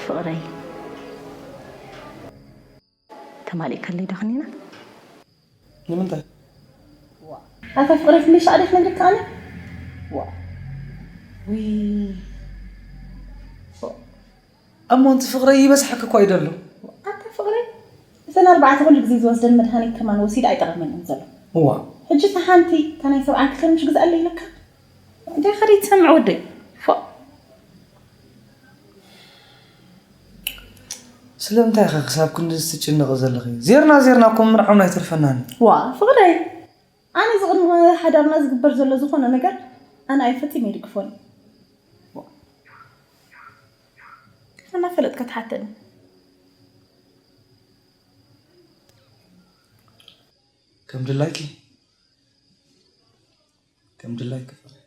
ፍቕረይ፣ ተማሊእካለይ ዶ ከኒና? ንምንታይ? ኣታ ፍቕረይ ክንደይ ሻዕ ድየ ክነግረካ ኣነ? ዋ ውይ እሞ እንቲ ፍቕረይ ይበዝሓኪ እኳ እዩ ደሎ። ኣታ ፍቕረይ እተን ኣርባዕተ ኩሉ ግዜ ዝወስደን መድሃኒት ከማን ወሲደ ኣይጠቐመንን ዘሎ። እዋ ሕጂ እታ ሓንቲ እታ ናይ ሰብዓን ክልተን ምሽ ግዝኣለይ ኢለካ? እንታይ ከደይ ትሰምዕ ወደይ? ፎእ ስለምንታይ ኢኻ ክሳብ ክንድዚ ትጭነቒ ዘለኺ? ዜርና ዜርና እኮ ምምርዓውና ኣይተርፈናን እዩ። ዋ ፍቕረይ ኣነ እዚ ቅድሚ ሓዳርና ዝግበር ዘሎ ዝኾነ ነገር ኣነ ኣየ ፈጺመ ኣይድግፎን እዩ። እናፈለጥካ ትሓተኒ። ከም ድላይኪ ከም ድላይኪ ፍቕረይ።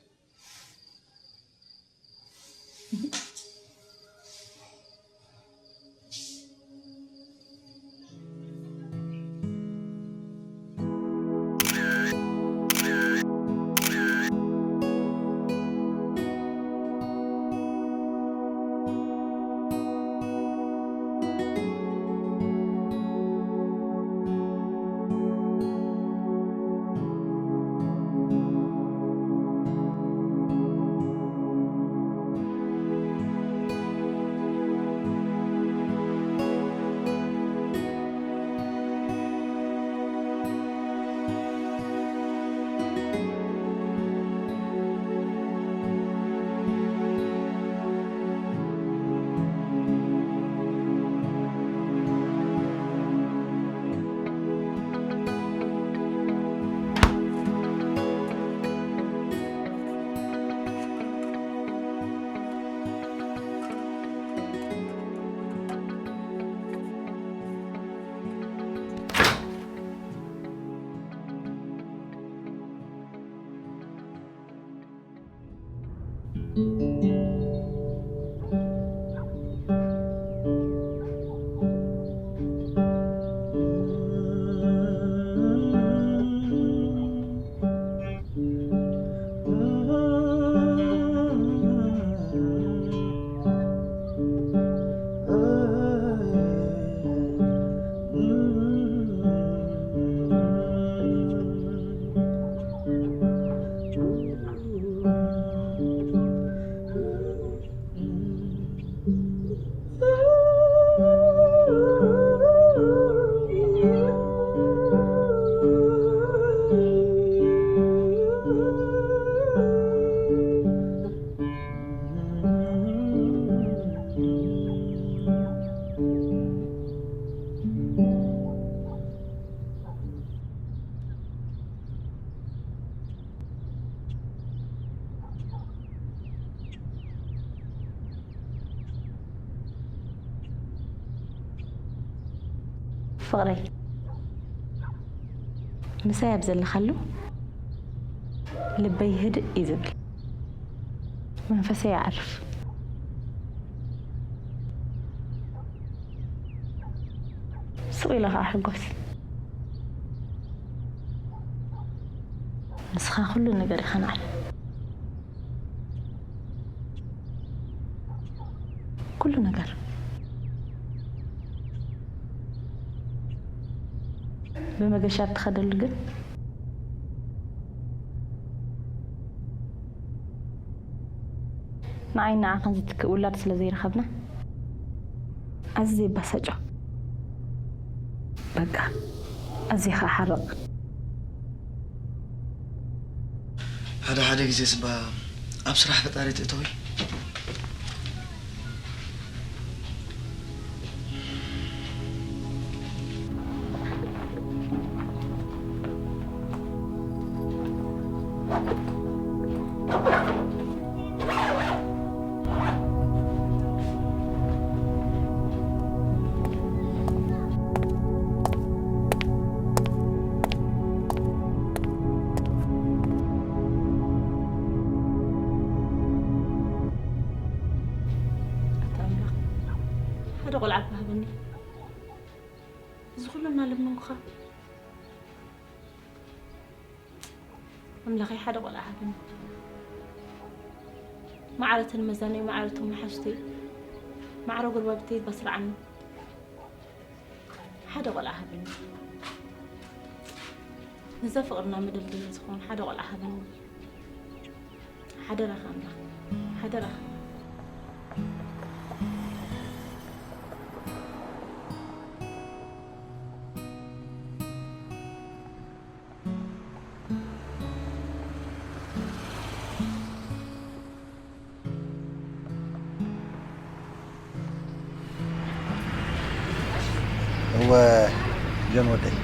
ፍቕረይ፣ ምሳይ ኣብ ዘለኻሉ ልበይ ህድእ እዩ ዝብል፣ መንፈሰይ የዕርፍ። ስቕ ኢለ ኸዓ ሕጎስ። ንስኻ ኩሉ ነገር ኢኻ ንዓይ። ኩሉ ነገር ብመገሻ እትኸደሉ ግን ንዓይ ንዓኻን ዝትክእ ውላድ ስለ ዘይረኸብና ኣዝየ ይባሰጮ። በቃ ኣዝየ ከዓ ሓርቕ። ሓደ ሓደ ግዜ ስባ ኣብ ስራሕ ፈጣሪ ትእተዊ። ኣታ ኣምላኽ ሓደ ቆልዓ እባ ሃበኒ። እዚ ኩሉ እናለመንኩኻ ኣምላኸይ ሓደ ቆልዓ ሃበኒ። መዓረተን መዛነይ መዓረቶም መሓዙተይ ማዕረ ጎረባብተይ ባስርዓኒ። ሓደ ቆልዓ ሃበኒ። ነዛ ፍቕርና መደልደሊ ዝኾን ሓደ ቆልዓ ሃበኒ። ሓደራኻ ኣምላኽ፣ ሓደራኻ። እወ ጆን ወደይ፣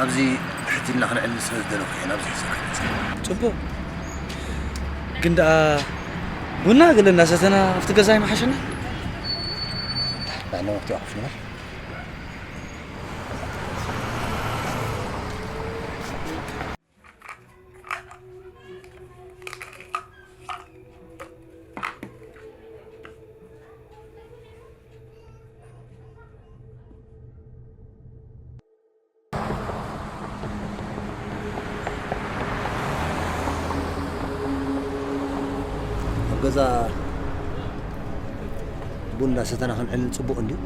ኣብዚ ትሕት ኢልና ክንዕልል ስለ ዝደለኹ እየ ናብዚ ሒዘካ መፂአ። ፅቡቕ። ግን ደኣ ቡና ገለ እንዳሰተና ኣብቲ ገዛ ኣይምሓሸና? ንሕና መፍትሒ ኮፍ ንበል። ኣብ ገዛ ቡን እንዳሰተና ክንዕልል ጽቡቕ እንድዩ።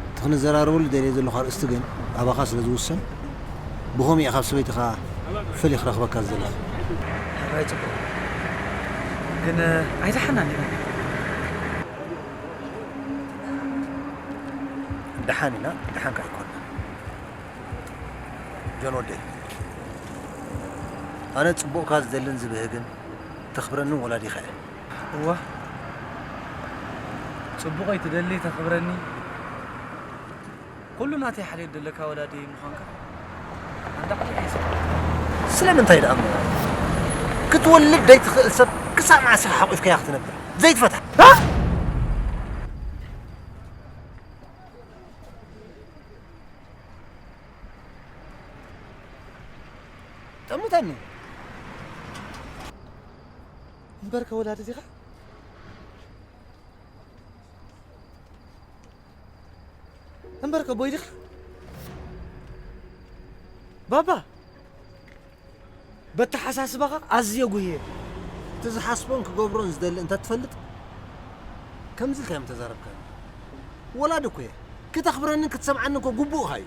እቲ ክንዘራረበሉ ደልየ ዘለኹ ኣርእስቲ ግን ኣባኻ ስለ ዝውሰን፣ ብኸመይ ኢኻ ካብ ሰበይትኻ ፈልየ ክረኽበካ ዝደለኻ? ሕራይ ጽቡቕ። ግን ኣይደሓናን ኢና። ደሓን ኢና፣ ደሓን ከኣ ኣይኮንና። ጆን ወደይ፣ ኣነ ጽቡቕካ ዝደልን ዝብህግን ተኽብረንን ወላዲኻ እየ። እዋ፣ ጽቡቐይ ትደሊ፣ ተኽብረኒ፣ ኩሉ ናተይ ሓልዮት ዘለካ ወላዲ ምዃንካ ኣንዳ ዓሊ ሒዝካ። ስለምንታይ ደኣ እሞ ክትወልድ ዘይትኽእል ሰብ ክሳብ መዓስ ኢኻ ሓቂፍካያ ክትነብር? ዘይትፈትሓ? እ? ጠምተኒ። እምበርከ ወላዲ ዲኻ? እምበርከ ቦይ ዲኻ? ባባ፣ በተሓሳስባኻ ኣዝየ ጉህየ። እቲ ዝሓስቦን ክገብሮን ዝደሊ እንተ ትፈልጥ፣ ከምዚ ኢልካ እዮም ተዛረብካኒ። ወላዲ እኮ እየ። ክተኽብረንን ክትሰምዓኒ እኮ ግቡእኻ እዩ።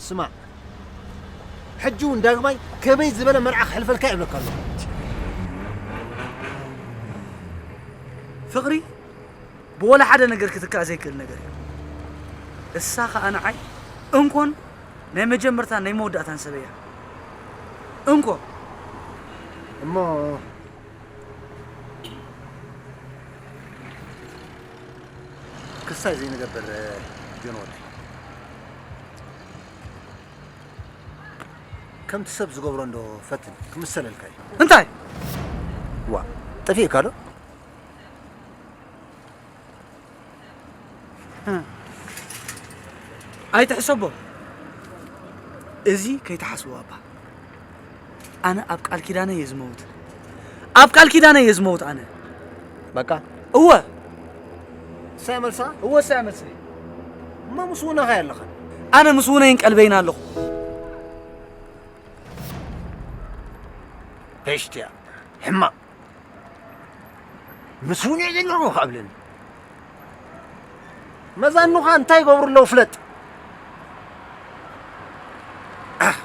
ስማዕ፣ ሕጂ እውን ዳግማይ ከመይ ዝበለ መርዓ ክሕልፈልካ እየ እብለካ ኣለኹ። ፍቕሪ ብወላ ሓደ ነገር ክትካእ ዘይክእል ነገር እዩ። እሳ ኸኣ ንዓይ እንኮን ናይ መጀመርታን ናይ መወዳእታን ሰበይ እያ። እንኮ። እሞ ክስታይ ዘይንገብር ጆን ወደይ። ከምቲ ሰብ ዝገብሮ እንዶ ፈትን ክምሰለልካ እዩ። እንታይ? ዋ፣ ጠፊእካ ዶ? እ። ኣይትሕሰቦ። እዚ ከይትሓስቦ ኣባ። ኣነ ኣብ ቃል ኪዳነይ እየ ዝመውት። ኣብ ቃል ኪዳነይ እየ ዝመውት ኣነ። በቃ? እወ። እሳ እያ መልሳ? እወ፣ እሳ እያ መልሰይ። እሞ ምስ ውነኻ እያ ኣለኻ? ኣነ ምስ ውነይን ቀልበይን ኣለኹ። ፔሽትያ። ሕማቕ። ምስ ውነ ዘለኹ ከብለኒ። መዛኑኻ እንታይ ይገብሩ ኣለዉ ፍለጥ። ኣህ።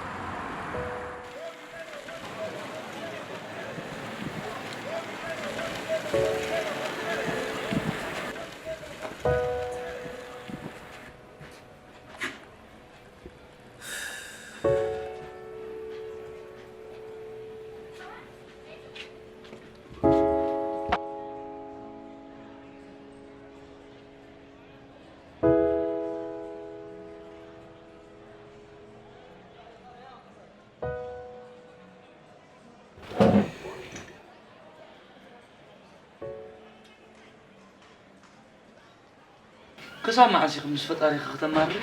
ክሳብ መዓስ ኢኺ ምስ ፈጣሪኺ ክተማርሪ?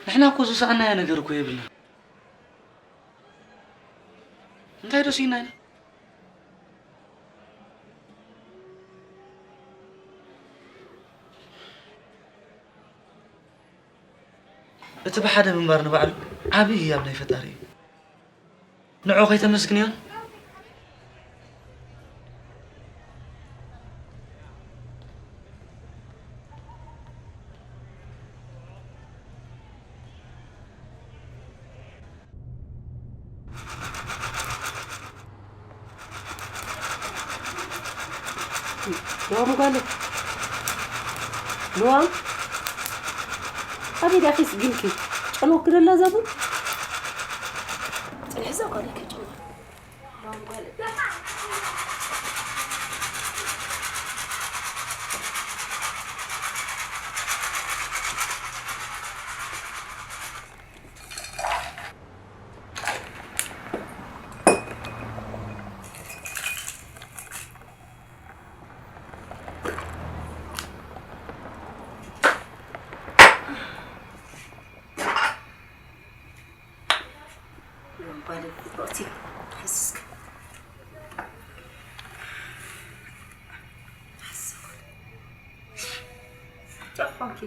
ንሕና እኮ ዝሰኣናዮ ነገር እኮ የብልና። እንታይ ዶ ስኢና ኢና? እቲ ብሓደ ምንባር ንባዕሉ ዓብዪ ህያብ ናይ ፈጣሪ እዩ። ንዑ ከይተመስግንዮን? ሉዋም ጓለይ፣ ሉዋም፣ ኣበይ ዲኣኺ ስጊምኪ? ጨንወኪ ደላ እዛ ቡን? ጽንሒ እዛ ጓለይ ከይጨንዋ። ሉዋም ጓለይ። ጓለይ፣ ብቕቲ፣ ሓስስካ። ሓስስካ። እንታይ ኾንኪ?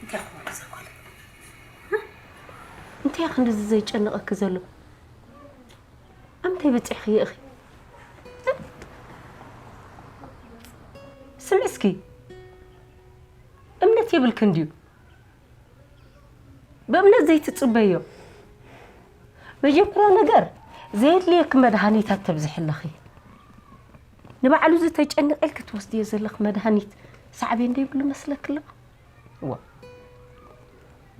እንታይ ኾንኪ እዛ ጓለይ? እንታይ ክንድዚ ዘጨንቐኪ ዘሎ? ኣምታይ በጺሕኽዮ ኢኺ? ስምዒ እስኪ፣ እምነት የብልክን ድዩ? ብእምነት ዘይትጽበዮ። መጀመርያ ነገር፣ ዘየድልየኪ መድሃኒታት ተብዝሒ ኣለኺ። ንባዕሉ ዝተጨንቐ ኢልኪ ትወስድዮ ዘለኺ መድሃኒት ሳዕቤን ዶ ይብሉ መስለኪ ኣሎ? እዋ።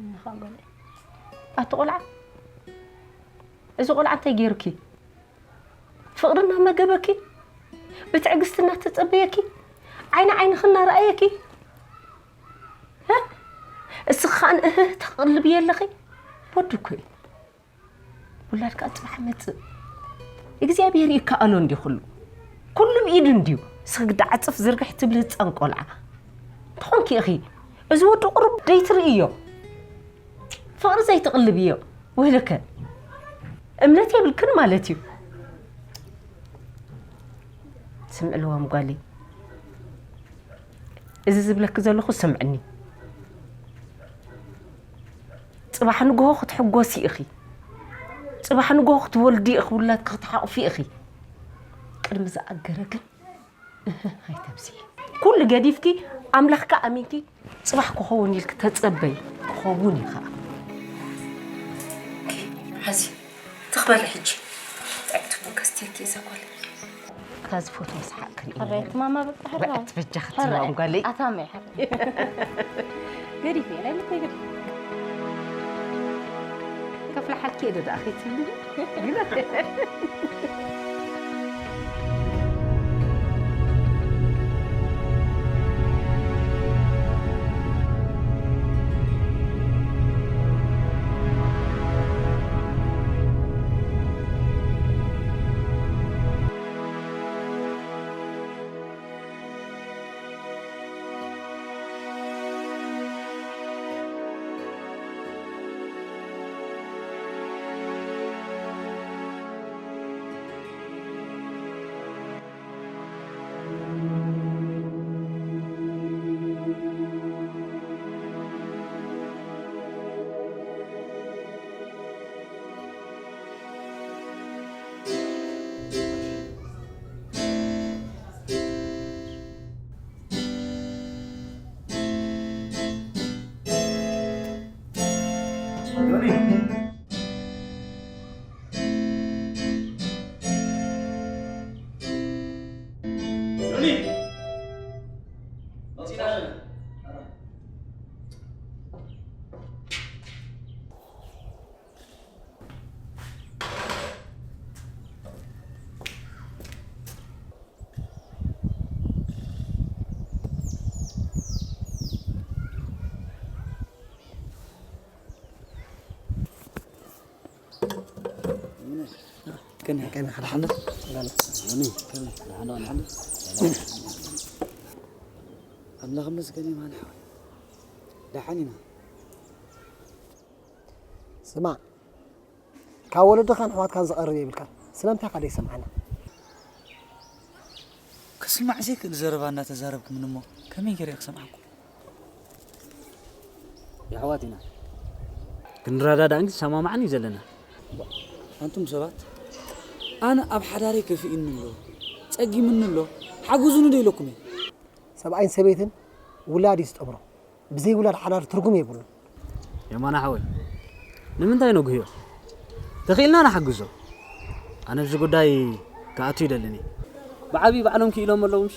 እንኻ በለ። ኣቲ ቆልዓ፣ እዚ ቆልዓ እንታይ ገይሩኪ? ፍቕሪ እናመገበኪ፣ ብትዕግስቲ እናተጸበየኪ፣ ዓይኒ ዓይንኺ እናረኣየኪ፣ እ? እስኺ ኸኣ ንእህህ ተቕልብዮ ኣለኺ? ወዲ እኮ እዩ። ውላድ ከኣ ጽባሕ መጽእ። እግዚኣብሔር ይከኣሎ እንድዩ ኩሉ። ኩሉ ብኢዱ እንድዩ። እስኺ ግዳ ዓጽፍ ዝርግሕ ትብሊ ህጻን ቆልዓ። እንተኾንኪ ኢኺ፣ እዚ ወዲ ቁሩብ ደይትርእዮ። ፍቕሪ ዘይትቕልብዮ። ወይለከ። እምነት የብልክን ማለት እዩ። ስምዒ ልዋም ጓለይ። እዚ ዝብለኪ ዘለኹ ስምዕኒ። ጽባሕ ንግሆ ክትሕጎሲ ኢኺ። ጽባሕ ንግሆ ክትወልዲ ኢኺ፣ ውላድኪ ክትሓቑፊ ኢኺ። ቅድሚ ዝኣገረ ግን እህ፣ ኣይተብዝሒ። ኩሉ ገዲፍኪ፣ ኣምላኽካ ኣሚንኪ፣ ጽባሕ ክኸውን ኢልኪ ተጸበይ። ክኸውን እዩ ኸኣ። ሓዚ ትኽበሪ ሕጂ። ጥዕምቲ ቡን ከስትየኪ እየ ዘጓል። እታ ዝፈትዎ ሰሓቕ ክርኢ ሕራይ ነይረ። እቲ ማማ በቃ ሕራይ። በቃ ትበጃ ሕራይ። ክትብሎም ጓለይ። ኣታመይ ሕራይ። ገዲፍ እየ፣ ናይ ልበይ ገዲፍ። ከፍልሓልኪ እየ ዶ ደኣ ከይትብሊ? ከመይ? ከመይ? ሓደ ሓንዶ? ላላ። ከመይ? ከመይ? ሓደ ሓንዶ፣ ሓደ ሓንዶ? ኣምላኽ ይመስገን፣ የማነ ሓወይ። ደሓን ኢና። ስማዕ፣ ካብ ወለድኻን ኣሕዋትካን ዝቐርብ የብልካን። ስለምንታይ ከ ዘይሰምዓና? ክስማዕ ዘይክእል ዘረባ እናተዛረብኩምኒ እሞ ከመይ ገይረ ክሰምዓኩም? የሕዋት ኢና። ክንረዳዳእን ክንሰማማዕን እዩ ዘለና። ኣንቱም ሰባት፣ ኣነ ኣብ ሓዳረይ ከፊእኒ ኣሎ፣ ጸጊምኒ ኣሎ፣ ሓግዙኒ ዶ ኢለኩም እየ። ሰብኣይን ሰበይትን ውላድ እዩ ዝጠምሮ። ብዘይ ውላድ ሓዳር ትርጉም የብሉን። የማነ ሓወይ፣ ንምንታይ ነጉህዮ? ተኽኢልና ንሓግዞ። ኣነ ኣብዚ ጉዳይ ክኣቱ ይደልን እየ። ብዓብዪ ባዕሎም ክኢሎም ኣለዉ ምሽ?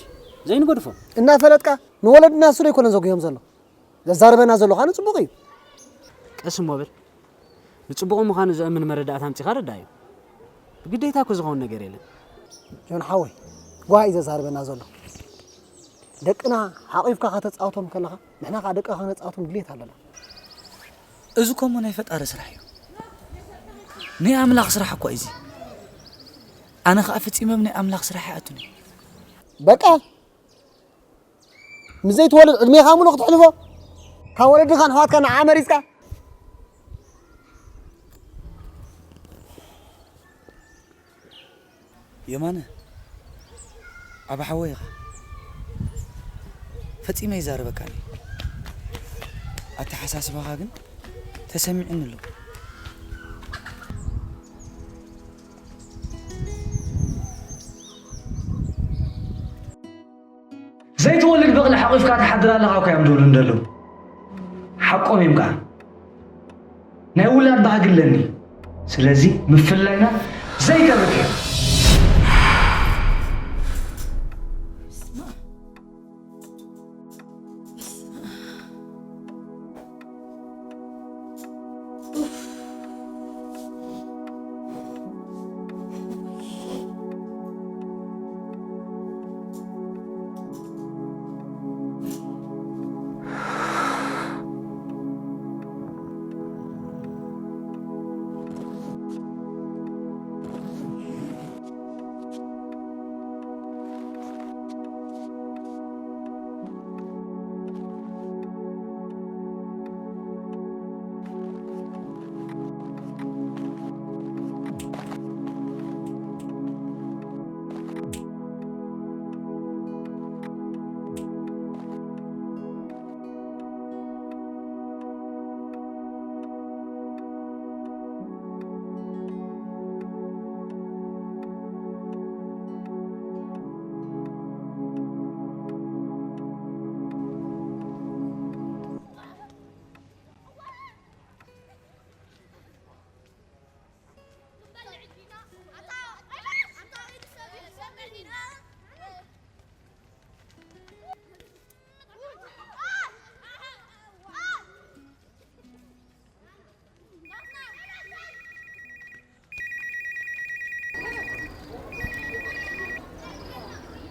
ዘይንገድፎም። እናፈለጥካ ንወለድና እሱ ዶ ኣይኮነን ዘጉህዮም ዘሎ? ዘዛርበና ዘሎ ኸኣ ንጽቡቕ እዩ። ቀስ እሞ በል። ንጽቡቕ ምዃኑ ዘእምን መረዳእታ ኣምጺኻ ረዳእ እዩ። ብግዴታ እኮ ዝኸውን ነገር የለን። ጆን ሓወይ፣ ጓሂ እዩ ዘዛርበና ዘሎ። ደቅና ሓቒፍካ ከተጻውቶም ከለኻ፣ ንሕና ኸኣ ደቅኻ ከነጻውቶም ድሌት ኣለና። እዚ እኮ እሞ ናይ ፈጣሪ ስራሕ እዩ። ናይ ኣምላኽ ስራሕ እኮ እዩ እዚ። ኣነ ኸኣ ፈጺመ ኣብ ናይ ኣምላኽ ስራሕ ኣይኣቱን እየ። በቃ፣ ምስ ዘይትወልድ ዕድሜኻ ሙሉእ ክተሕልፎ? ካብ ወለድኻን ኣሕዋትካን ንዓ መሪጽካ? የማነ፣ ዓቢ ሓወይ ኢኻ። ፈጺመ ይዛረበካ እየ። ኣተሓሳስባኻ ግን ተሰሚዑኒ ኣሎ። ዘይትወልድ በቕሊ ሓቒፍካ ትሓድር ኣለኻ እኮ እዮም ዝብሉ እንደለዉ። ሓቆም እዮም ከኣ። ናይ ውላድ ባህጊ ኣለኒ። ስለዚ ምፍላይና ዘይተርፍ እዩ።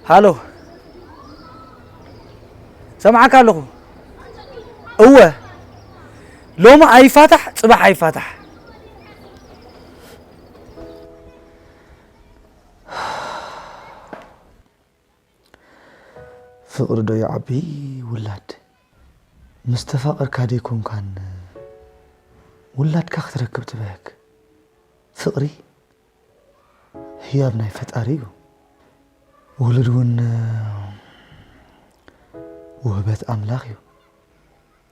ሃሎ፣ ሰምዓካ ኣለኹ። እወ፣ ሎሚ ኣይፋታሕ፣ ጽባሕ ኣይፋታሕ። ፍቕሪ ዶ ይዓቢ ውላድ? ምስ ተፋቐርካ ደይኮንካን ውላድካ ክትረክብ ትብህግ። ፍቕሪ ህያብ ናይ ፈጣሪ እዩ። ውሉድ እውን ውህበት ኣምላኽ እዩ።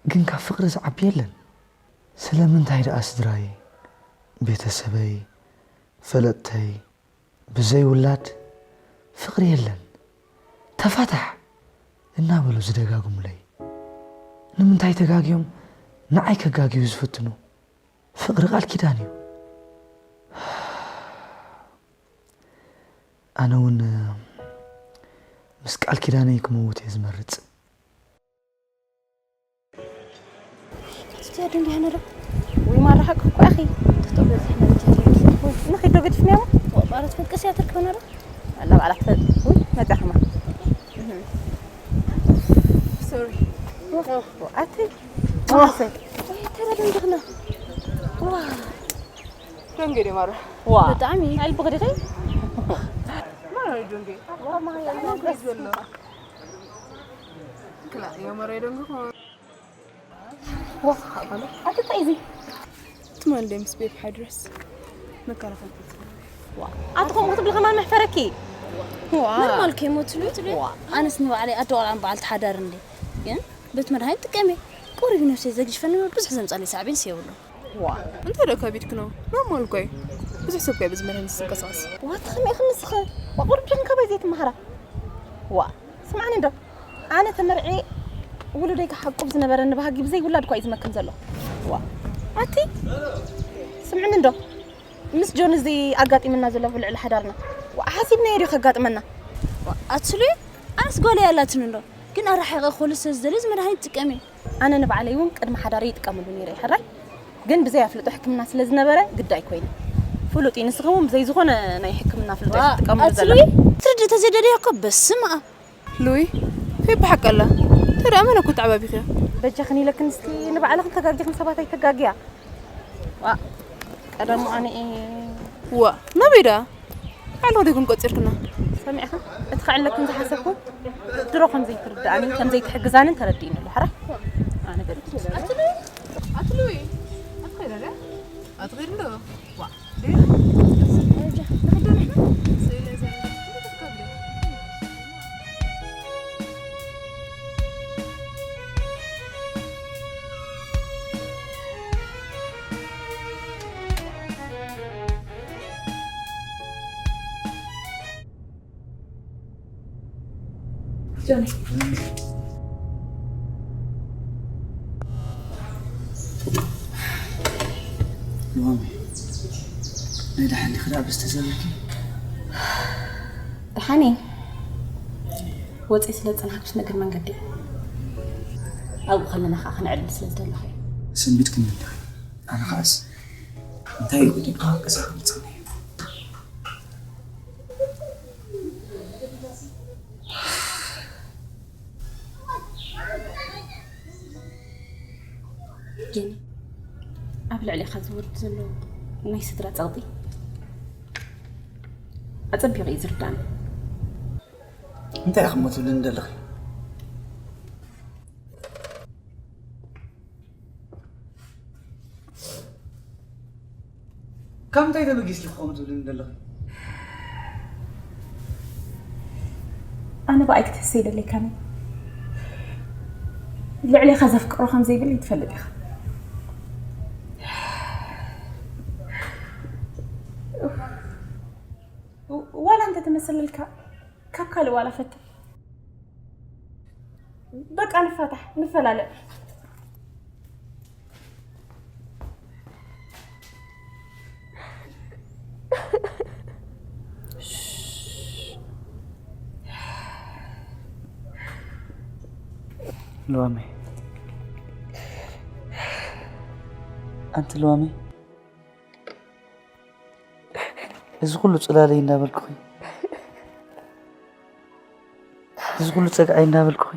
ግን ካብ ፍቕሪ ዝዓቢ የለን። ስለምንታይ ደኣ ስድራይ፣ ቤተሰበይ፣ ፈለጥተይ፣ ብዘይ ውላድ ፍቕሪ የለን፣ ተፋታሕ እናበሉ ዝደጋግሙለይ። ንምንታይ ተጋግዮም ንዓይ ከጋግዩ ዝፍትኑ? ፍቕሪ ቃል ኪዳን እዩ። ኣነ እውን ምስ ቃል ኪዳነይ ክመውት እየ ዝመርጽ። ትትያ ድንዲ ሀነዳ ወይ ማራ ሓቂ እኮ ኣኺ። ትጠብ ለዚህ ነው ትትያ። ንኺዶ ግድፍንያዋ? ወባረት ፈንቅስ ያትርክ ሆነራ? ኣላ ባዕላ ትፈልጥ። ወይ መጣ ከማ። ሶሪ። ኣቲ ማሰ። ወይ ተረድን ድኽና። ዋ። ደንገ ዲ ማራ። ዋ። ብጣዕሚ። ኣልብኽ ዲኺ? ማራ ደንገ። ዋ ማራ ደንገ። ክላ የመረ ደንገ። ዋ፣ ኣቲ እንታይ እዚ? ትማል ደምስ ቤብ ሓድረስ። መከላኸል ዋ ኣቲ ከምኡ ክትብሊ ከማን መሕፈረኪ ዋ ኖርማል ከይሞትሉ ትሉ ዋ ኣነስ ንባዕለይ ኣደ ቆልዓን በዓልቲ ሓዳር እንደ ግን ቤት መድሃኒት ጥቀሚ ቁሪብ ነፍሰይ ዘግጅፈኒ ብዙሕ ዘምጻለይ ሳዕቤን የብሉ ዋ እንታይ ደኣ ከቢድክ ነው ኖርማል እኮ እዩ ብዙሕ ሰብ ከይ ብዝመርህን ዝንቀሳቀስ ዋት ከመይ ኢኺ ንስኺ ቁሩብ ጀን ካባይ ዘይትመሃራ ዋ ስምዓኒ እንዶ ኣነ ተመርዒ ውሉደይ ክሓቁብ ዝነበረኒ ባህጊ ብዘይ ውላድ እኳ እዩ ዝመክን ዘሎ ዋ ኣቲ ስምዕኒ እንዶ ምስ ጆን እዚ ኣጋጢምና ዘሎ ብልዕሊ ሓዳርና ዋ ሓሲብናዮ ድዩ ከጋጥመና ኣትሉ ኣነስ ጓል ያላትን እንዶ ግን ኣራሒቐ ኮሉ ስለ ዝደልዩ እዚ መድሃኒት ጥቀሚ ኣነ ንባዕለይ እውን ቅድሚ ሓዳረይ ይጥቀመሉ ነይረ ሕራይ ግን ብዘይ ኣፍልጦ ሕክምና ስለ ዝነበረ ግዳይ ኮይነ ፍሉጥ እዩ ንስኺ እውን ብዘይ ዝኾነ ናይ ሕክምና ኣፍልጦ ትጥቀምሉ ኣትሉ ዘለኺ ትርድእ ተዘይደልያ እኮ በስመ ኣብ ሉይ ከይ ብሓቂ ኣላ እንታይ ደኣ መን እኮ ተዓባቢኽዮ በጃኽን ኢለክን እስኪ ንባዕልኽን ተጋጊኽን ሰባት ኣይተጋግያ ዋ ቀደሙ ኣነ እየ ዋ ናበይ ደኣ ባዕልኹ ዲኹም ቆጺርክና ሰሚዕኻ እቲ ክዕለክን ዝሓሰብኩ ድሮ ከም ዘይትርድኣንን ከም ዘይትሕግዛንን ተረዲእኒ ኣሎ ሕራ ኣነ ገለ ኣትሉ ኣትሉ ኣትኸይደ ኣትኸይደ ዋ ሎሚ ናይ ደሓን ዲኺ ደኣ ብዝተዘበልኪ ደሓን እየ ወፂ ስለ ዝፀናሕኩስ ንእግር መንገዲ ኣብኡ ከለና ከዓ ክንዕልል ስለ ዝደለኹ እዩ ሰንቢድክኒ ኣለኺ ኣነ ከዓስ እንታይ እዩ ጉዲንካ ገዛ ክመፅኒ ጀኒ ኣብ ልዕሌኻ ዝወርድ ዘሎ ናይ ስድራ ፀቕጢ ኣፀቢቑ እዩ ዝርዳኒ እንታይ ኢኹም ትብልኒ ዘለኺ ካብ ምንታይ ተበጊስኪ ከምኡ ትብልኒ ዘለኺ? ኣነ ብኣይ ክትህሰ ይደለካኒ ልዕሌኻ ዘፍቅሮ ከም ዘይብል ይትፈልጥ ኢኻ ዋላ እንተ ተመሰለልካ ካብ ካልእ ዋላ ፈትን በቃ ንፋታሕ ንፈላለ ሎሚ ኣንቲ ሎሚ እዚ ኩሉ ጽላለይ እንዳበልኩኺ እዚ ኩሉ ጸግዓይ እንዳበልኩኺ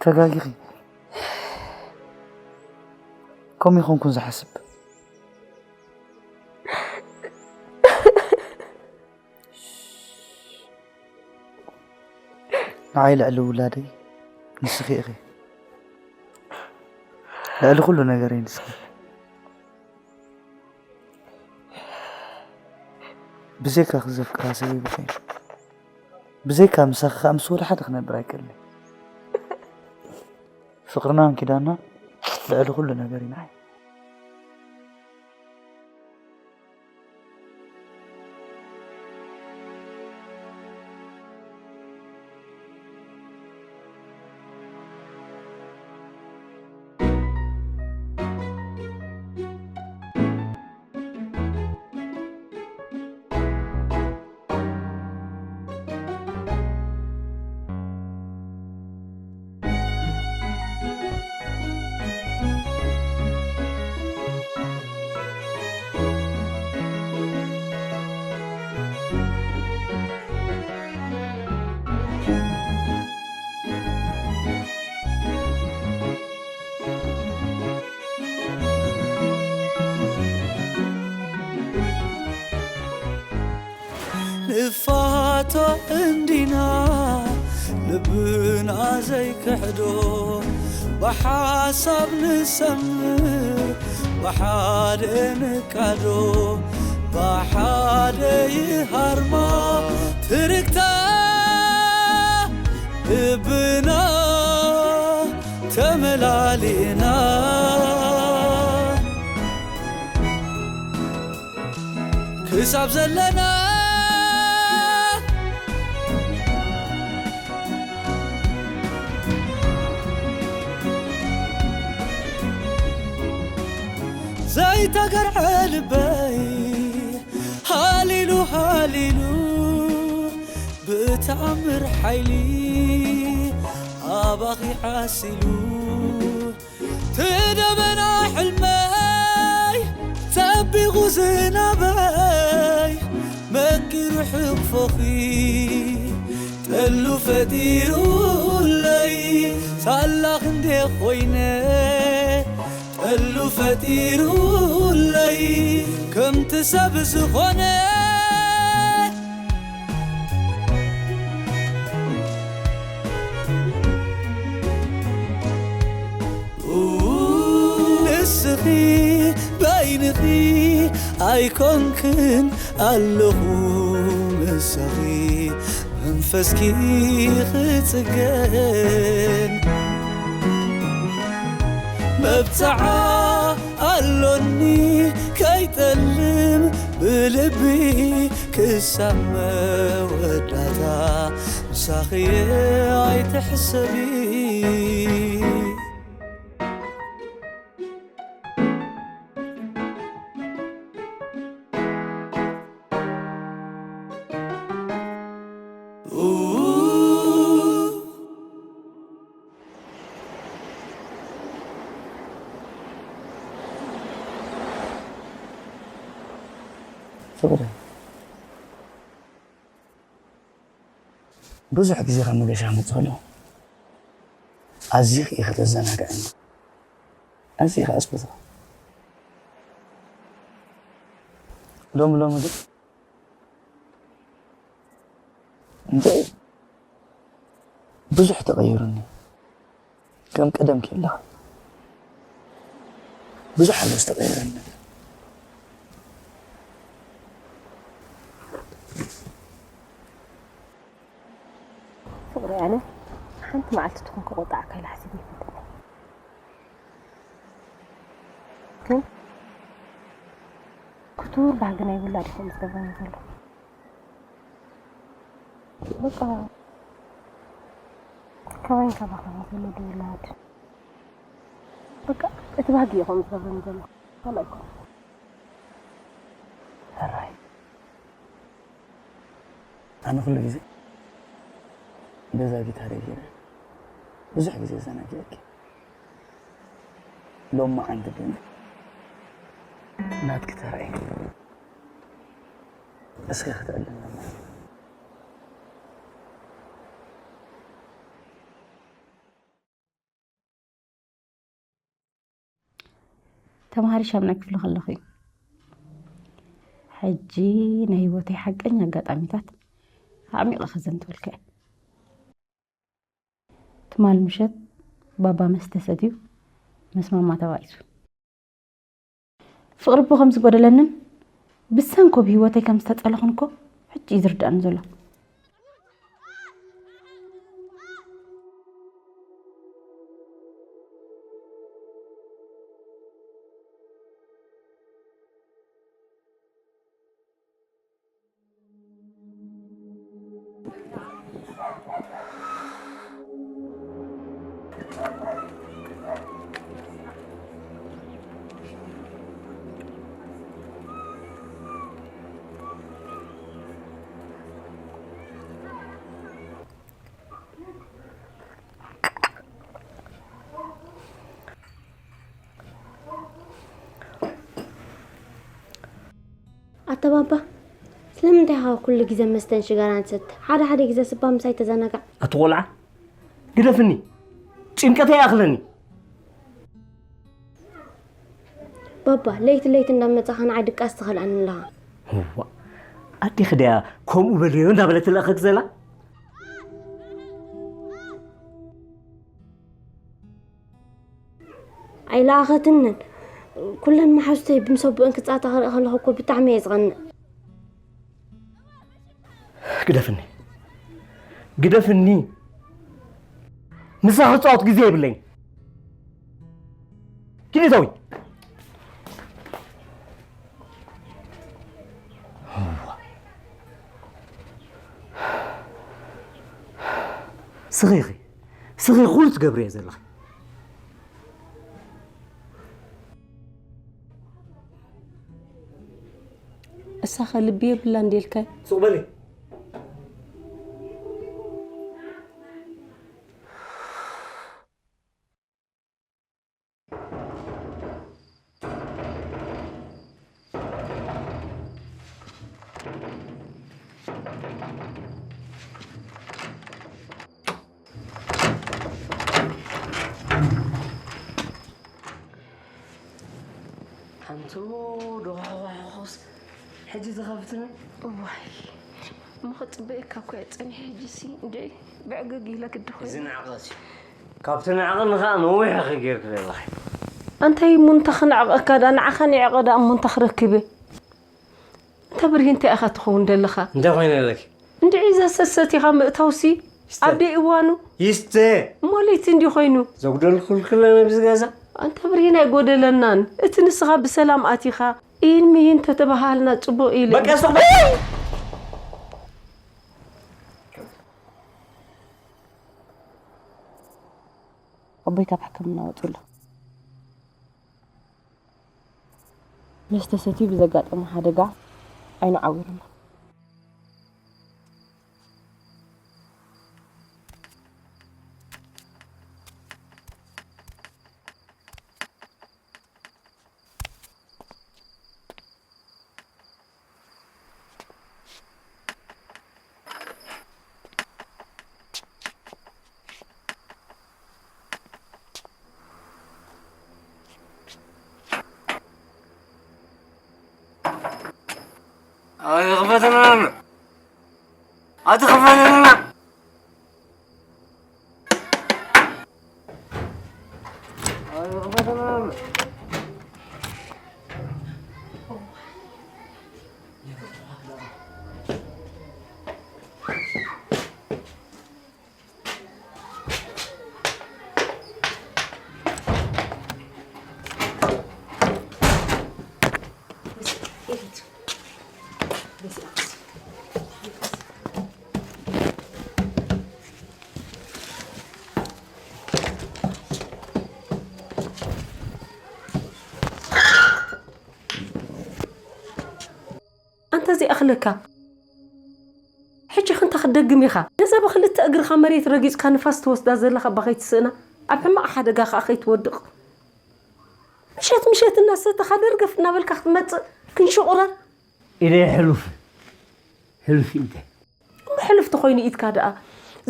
ተጋጊኺ ከምኡ ይኾንኩን ዝሓስብ ንዓይ ልዕሊ ውላደይ ንስኺ ኢኺ ልዕሊ ኩሉ ነገረይ ንስኺ ብዘይካ ክዘፍቅራ ሰብ ይብልካይ ብዘይካ ምሳኺ ከዓ ምስ ወላ ሓደ ክነብር ኣይክእልን ፍቅርናን ኪዳና ልዕሊ ኩሉ ነገር እዩ ንዓይ ንፋቶ እንዲና ልብና ዘይክሕዶ ብሓሳብ ንሰምር ብሓደ ንቃዶ፣ ብሓደ ይሃርማ ትርክታ ልብና ተመላሊእና ክሳብ ዘለና ዘይተገርዐ ልበይ ሃሊሉ ሃሊሉ ብተኣምር ሓይሊ ኣባኺ ዓሲሉ ትደበና ሕልመይ ጸቢቑ ዝናበይ መኪሩ ሕቕፎኺ ጠሉ ፈጢሩለይ ሳላ ክንዴ ኮይነ ጠሉ ፈጢሩለይ ከምቲ ሰብ ዝኾነ ንስኺ በይንኺ ኣይኮንክን ኣለኹ ምሳኺ መንፈስኪ ክጽገን መብጽዓ ኣሎኒ ከይጠልም ብልቢ ክሳብ መወዳእታ ምሳኺ ኣይትሕሰቢ ፍቕሪ ብዙሕ ግዜ ካብ መገሻ ክመፅእ ከለኹ ኣዝዩ ኢኻ ተዘናግዐኒ ኣዝዩ ኢኻ ኣስብዛ ሎሚ ሎሚ ግን እንታይ ብዙሕ ተቐይሩኒ ከም ቀደም ከለኻ ብዙሕ ኣሎ ዝተቐየረኒ ነገር ፍቕሪ ኣነ ሓንቲ መዓልቲ ትኹን ክቆጣዕካ ኢለ ሓሲበ ይፈልጥኒ ግን ክቱር ባህጊ ናይ ውላድ ኢኹም ዝገብረኒ ዘሎ በቃ ካባይን ካባኻን ዝወለዱ ውላድ በቃ እቲ ባህጊ ኢኹም ዝገብረኒ ዘሎ ካልእ ኣይኮነ ሕራይ ኣነ ኩሉ ግዜ በዛ ጊታረይ ገይረ ብዙሕ ግዜ ዘናጊዐኪ ሎማዓንቲ ግን ናትኪ ተራ እዩ እስኪ ክትዕልለና ተምሃሪ ሻምናይ ክፍሊ ከለኹ እዩ። ሕጂ ናይ ህይወተይ ሓቀኛ ኣጋጣሚታት ኣዕሚቐ ከዘንትወልካ እየ። ትማል ምሸት ባባ መስተ ሰትዩ ምስ ማማ ተባኢሱ። ፍቕሪ እቦ ከም ዝጎደለንን ብሰንኮ ብህይወተይ ከም ዝተጸለኹን እኮ ሕጂ እዩ ዝርድኣኒ ዘሎ። ኣታ ባባ ስለምንታይ ኢኻ ኩሉ ግዜ መስተን ሽጋራን ትሰቲ? ሓደ ሓደ ግዜ ስባ ምሳይ ተዘናጋዕ። ኣቲ ቆልዓ ግደፍኒ፣ ጭንቀተይ ይኣኽለኒ። ባባ ለይቲ ለይቲ እንዳመጻኻ ንዓይ ድቃስ ትኸልኣኒ ኣለኻ። እዋ ኣዴኺ ድያ ከምኡ በልዮ እንዳበለት ትልእኸክ ዘላ? ኣይለኣኸትንን ኩለን መሓዙተይ ብምሰብኡን ክጻታ ክርኢ ከለኹ እኮ ብጣዕሚ እየ ዝቐንእ። ግደፍኒ፣ ግደፍኒ። ምሳኺ ክጻወት ግዜ የብለይን። ኪዲ ዘዊ። ስኺ ኢኺ፣ ስኺ ኩሉ ትገብርዮ ዘለኺ። እሳኸ ልቢ የብላ እንዴልካ? ሱቕ በሊ። ሓንቱ ዶ ሕጂ ዝኸፍትኒ? እዋይ፣ እሞ ክጽበየካ እኮ እየ ጸኒሐ። ሕጂሲ እንድዒ ብዕግግ ኢለ ግዲ ኮይኑ። እዚ ንዕቐት እዩ። ካብቲ ንዕቐኒ ኸኣ ነዊሕ ኢኺ ጌርኪ ዘለኺ። ኣንታይ እሞ እንታይ ክነዕቐካ ደኣ? ንዓኻ ንዕቐ ደኣ እሞ እንታይ ክረክብ እየ? እንታ ብርሂን እንታይ ኢኻ ትኸውን ደለኻ? እንታይ ኮይነ ኣለኪ? እንድዒ እዛ ሰሰቲኻ ምእታውሲ ይስተ። ኣብ ደይ እዋኑ? ይስተ። እሞ ለይቲ እንዲ ኮይኑ? ዘጉደልኩልኪ ኣሎ ነብዚ ገዛ? ኣንታ ብርሂን ኣይጎደለናን። እቲ ንስኻ ብሰላም ኣቲኻ፣ ኢን ምይን ተተባሃልና ጽቡቕ ኢለ። በቃ ስቕ በል። ኣቦይ ካብ ሕክምና ወጺኡ ኣሎ። መስተ ሰትዩ ብዘጋጠሞ ሓደጋ ዓይኑ ዓዊሩ ኣሎ። ኣይ ክፈተና ኣሎ። ኣቲ ክፈተና። ኣይ ክፈተና ኣሎ። ኣንታ ዘይኣኽለካ። ሕጂ ኸ እንታይ ክትደግም ኢኻ? ነዛ ብኽልተ እግርኻ መሬት ረጊጽካ ንፋስ ትወስዳ ዘለኻ እባ ከይትስእና፣ ኣብ ሕማቕ ሓደጋ ኸኣ ከይትወድቕ። ምሸት ምሸት እናሰተኻ ደርገፍ እናበልካ ክትመጽእ ክንሽቑረር። ኢደይ ሕሉፍ፣ ሕሉፍ ኢደይ። እሞ ሕሉፍ ተኾይኑ ኢድካ ደኣ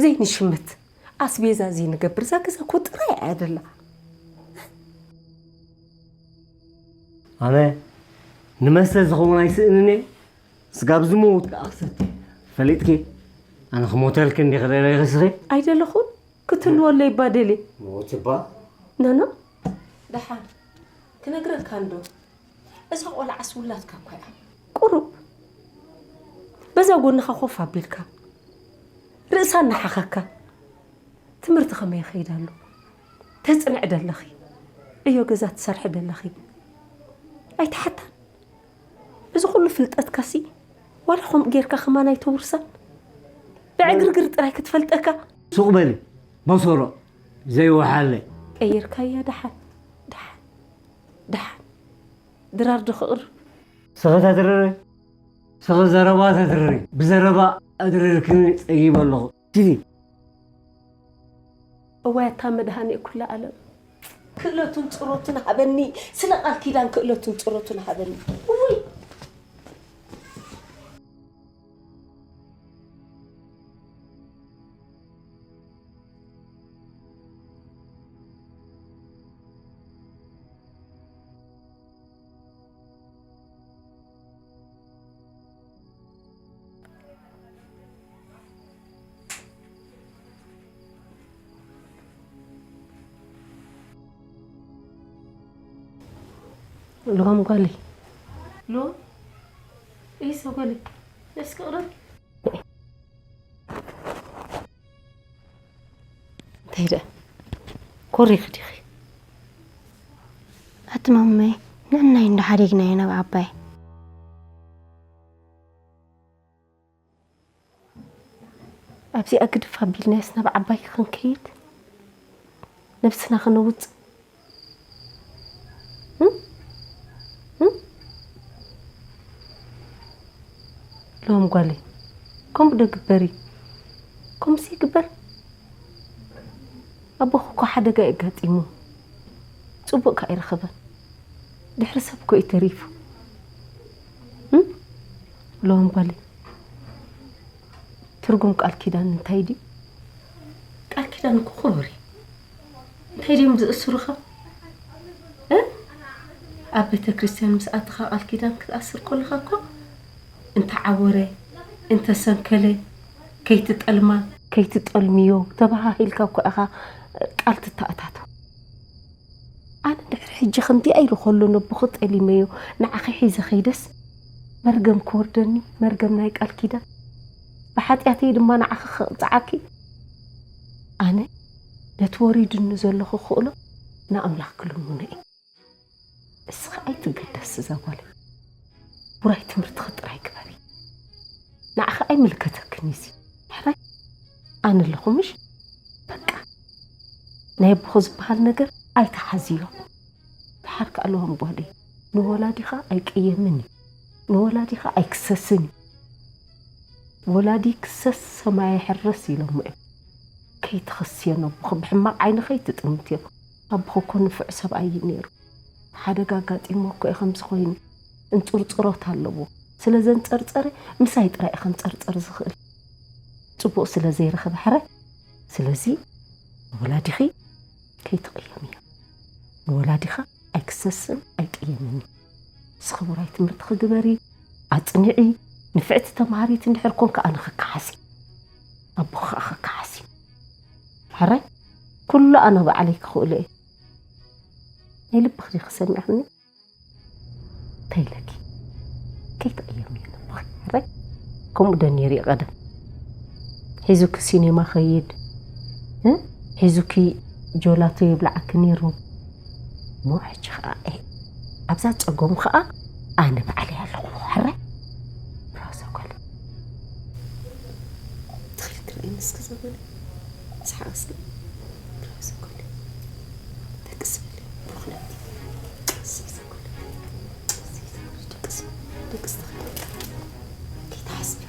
ዘይንሽምት፣ ኣስቤዛ ዘይንገብር፣ እዛ ገዛ እኮ ጥራይ እያ ደላ። ኣነ ንመስተ ዝኸውን ኣይስእንን እየ፣ ስጋብ ዝመውት ከኣ ክሰቲ። ፈሊጥኪ፣ ኣነ ክሞተልኪ እንዲኺ ደለኺ ስኺ? ኣይደለኹን፣ ክትህልወለይ እባ ደልየ። ሞት እባ? ኖኖ፣ ደሓን ክነግረካ እንዶ። እዛ ቆልዓስ ውላድካ እኳ እያ። ቁሩብ በዛ ጎንኻ ኮፍ ኣቢልካ፣ ርእሳ እናሓኸካ፣ ትምህርቲ ከመይ ይኸይድ ኣሎ? ተጽንዒ ደለኺ፣ ዕዮ ገዛ ትሰርሒ ደለኺ፣ ኣይትሓታን። እዚ ኩሉ ፍልጠትካሲ፣ ዋላ ከምኡ ጌርካ ከማን ኣይተውርሳን። ብዕግርግር ጥራይ ክትፈልጠካ። ሱቕ በሊ፣ ቦሶሮ፣ ዘይወሓለ። ቀይርካያ ደሓን፣ ደሓን፣ ደሓን። ድራር ዶ ክቕርብ? ስኺ ተትርሪ፣ ስኺ ዘረባ ተትርሪ። ብዘረባ ኣድሪርክኒ ጸጊበ ኣለኹ። ኪዲ። እዋይ ኣታ መድሃኔ ኩለ ዓለም፣ ክእለቱን ጽሮቱን ሃበኒ፣ ስለ ቃል ኪዳን ክእለቱን ጽሮቱን ሃበኒ። እውይ። ሎም ጓለይ። ሎም? ኢሰ ጓለይ። እስኪ ቅረብ። እንታይ ደኣ? ኮሪኺ ዲኺ? ኣቲ ማመይ፣ ንዕናይ እንዶ ሓዲግናዮ ናብ ዓባይ። ኣብዚኣ ግድፍ ኣቢልናዮስ ናብ ዓባይ ክንከይድ? ነብስና ከነውጽእ? እም? እም? ሎም ጓለይ፣ ከምኡ ዶ ግበሪ? ከምኡስ ይግበር? ኣቦኺ እኮ ሓደጋ እዩ ኣጋጢሙ። ጽቡቕ ከኣ ኣይረኸበን። ድሕሪ ሰብ እኮ እዩ ተሪፉ። እም? ሎም ጓለይ፣ ትርጉም ቃል ኪዳን እንታይ ድዩ? ቃል ኪዳን እኮ ክቡር እዩ። እንታይ ድዮም ዝእስሩኻ? እ? ኣብ ቤተ ክርስቲያን ምስ ኣተኻ ቃል ኪዳን ክትኣስር ከለኻ እኮ እንተዓወረ፣ እንተሰንከለ፣ ከይትጠልማ፣ ከይትጠልምዮ ተባሃሂልካ እኮ ኢኻ ቃል ትተኣታቶ። ኣነ ድሕሪ ሕጂ ከምዚኣ ኢሉ ከሎ ነቦኺ ጠሊመዮ ንዓኺ ሒዘ ኸይደስ መርገም ክወርደኒ፣ መርገም ናይ ቃል ኪዳን፣ ብሓጢኣተይ ድማ ንዓኺ ክቕጽዓኪ። ኣነ ነቲ ወሪዱኒ ዘሎ ክኽእሎ ንኣምላኽ ክልምኖ እየ። እስኺ ኣይትገደሲ እዛ ጓለይ። ውራይ ትምህርትኺ ጥራይ ግበሪ። ንዓኺ ኣይምልከተክን እዩ እዚ። ሕራይ ኣነ ኣለኹ ምሽ? በቃ ናይ ኣቦኺ ዝበሃል ነገር ኣይትሓዝዮ። ደሓር ከኣ ኣለዎም ጓለይ፣ ንወላዲኻ ኣይቅየምን እዩ፣ ንወላዲኻ ኣይክሰስን እዩ። ወላዲ ክሰስ ሰማይ ይሕረስ ኢሎሞ እዮም። ከይትኸስዮ ነቦኺ፣ ብሕማቕ ዓይኒ ከይትጥምትዮ። ኣቦኺ እኮ ንፉዕ ሰብኣይ እዩ ነይሩ። ሓደጋ ኣጋጢሞ እኮ እዩ ከምዚ ኮይኑ። እንጽርጽሮት ኣለዎ። ስለ ዘንጸርጸረ ምሳይ ጥራይ እዩ ከንጸርጽር ዝኽእል። ጽቡቕ ስለ ዘይረኸበ ሕራይ። ስለዚ ንወላዲኺ ከይትቕየምዮ። ንወላዲኻ ኣይክሰስን ኣይቅየምን እዩ። ንስኺ ውራይ ትምህርትኺ ግበሪ፣ ኣጽንዒ፣ ንፍዕቲ ተምሃሪት እንድሕር ኮንኪ ኣነ ክከሓስ እየ። ኣቦኺ ከኣ ክከሓስ እዩ። ሕራይ ኩሉ ኣነ ባዕለይ ክኽእሎ እየ። ናይ ልብኺ ዲኺ ሰሚዕኽኒ? እንታይ ኢለኪ? ከይትቕየሚ ነቦኺ። ሕራይ ከምኡ ዶ ነይሩ እዩ ቀደም? ሒዙኪ ሲኔማ ኸይድ፣ እ? ሒዙኪ ጆላቶ የብልዓኪ ነይሩ። እሞ ሕጂ ኸኣ፣ ኤ፣ ኣብዛ ጸገሙ ኸኣ ኣነ ባዕለይ ኣለኹ። ሕራይ ብራዞ ጓል። ትኽእል ትርእይኒ እስከ ዘበለ። ስሓቕ እስከ። ብራዞ ጓል። ደቅስ በሊ። ብሩኽ ለይቲ። ደቅስ በሊ። ደቅስ፣ ደቅስ ተኸለ። ከይትሓስቢ።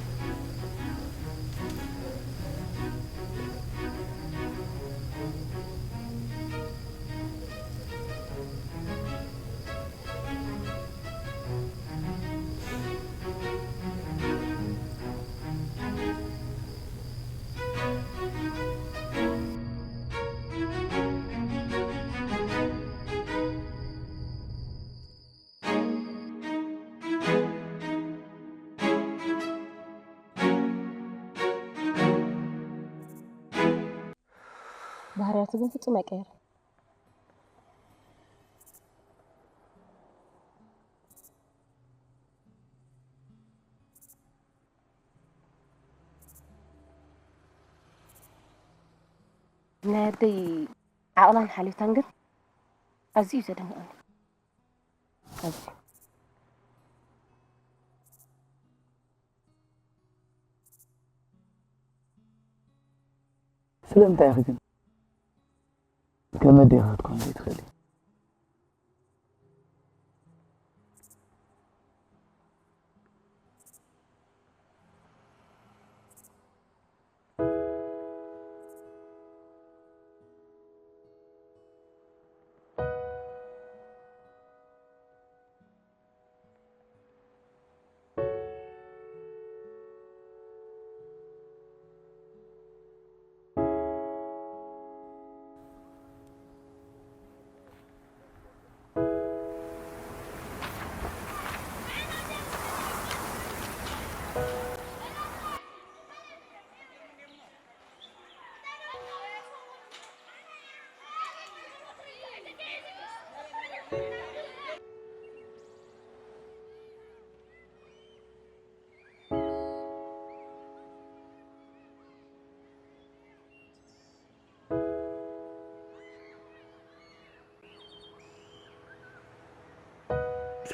ባህርያቱ ግን ፍጹም ኣይቀየረን። ናይ ኣደይ ዓቕላን ሓልዮታን ግን ኣዝዩ እዩ ዘደንቕኒ። ኣዝዩ። ስለምንታይ ኢኺ ግን ከም ኣዴኺ ክትኮኒ ዘይትኽእሊ?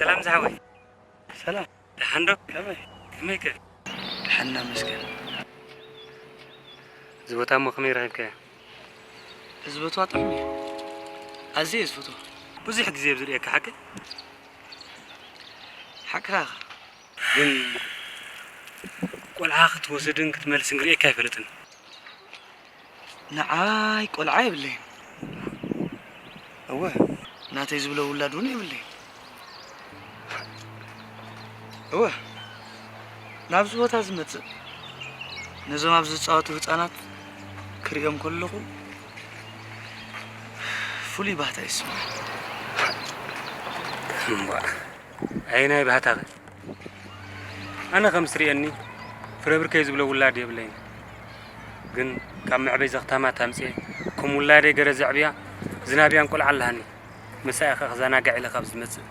ሰላም ዝሓወይ። ሰላም። ደሓን ዶ? ከመይ? ከመይ ከ? ደሓን እናመስገን። እዚ ቦታ እሞ ከመይ ረኺብካዮ? እዚ ቦታ ጥዑም እዩ። ኣዝየ እየ ዝፈትዎ። ብዙሕ ግዜ እየ ዝርእየካ፣ ሓቂ? ሓቅኻ ኢኻ። ግን ቆልዓ ክትወስድን ክትመልስን ርእየካ ኣይፈልጥን። ንዓይ ቆልዓ የብለይን። እወ፣ ናተይ ዝብሎ ውላድ እውን የብለይን። እወ፣ ናብዚ ቦታ ዝመጽእ፣ ነዞም ኣብዚ ዝጻወቱ ህጻናት ክርእዮም ከለኹ ፍሉይ ባህታ ይስምዓኒ። እምቧእ፣ ኣየናይ ባህታኸ? ኣነ ከም ዝርእየኒ፣ ፍረ ብርከይ ዝብሎ ውላድ የብለይን። ግን ካብ መዕበይ ዘኽታማት ኣምጽኤ፣ ከም ውላደይ ገረ ዘዕብያ ዝናብያን ቆልዓ ኣለሃኒ። ምሳኣ ከኣ ክዘናጋዕ ኢለ ካብ ዝመጽእ።